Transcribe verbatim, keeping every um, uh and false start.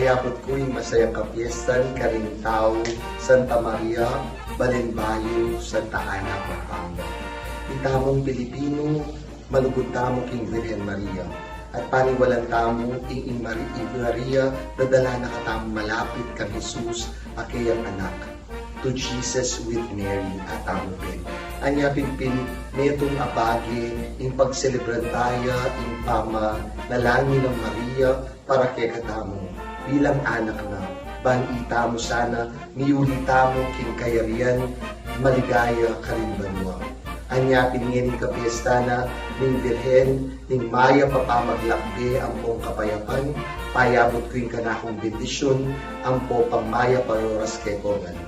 Payabut ku ing masayang kapiestan karing tau Santa Maria, Balen Bayu, Santa Ana, Pampanga. Itamung Pilipinu, malugud tamu king Virgen Maria. At paniwalan tamu ing, ing Mari-, ing Maria, dadala na katamu malapit kang Jesus, a keyang anak. To Jesus with Mary, a tamu pin. Anya pin pin, metung a bage ing pagselebran taya ing pamanalangin nang Maria para kekatamu. Bilang anak na, ban itamu sana miuli tamu king kayarian maligaya karin banua. Anya pin ngening kapiesta na ning Birhen, ning mayap a pamaglakbe ampong kapayapan, payabut ku ing kanakung bendisyun, ampo pang mayap a oras kekong ngeni.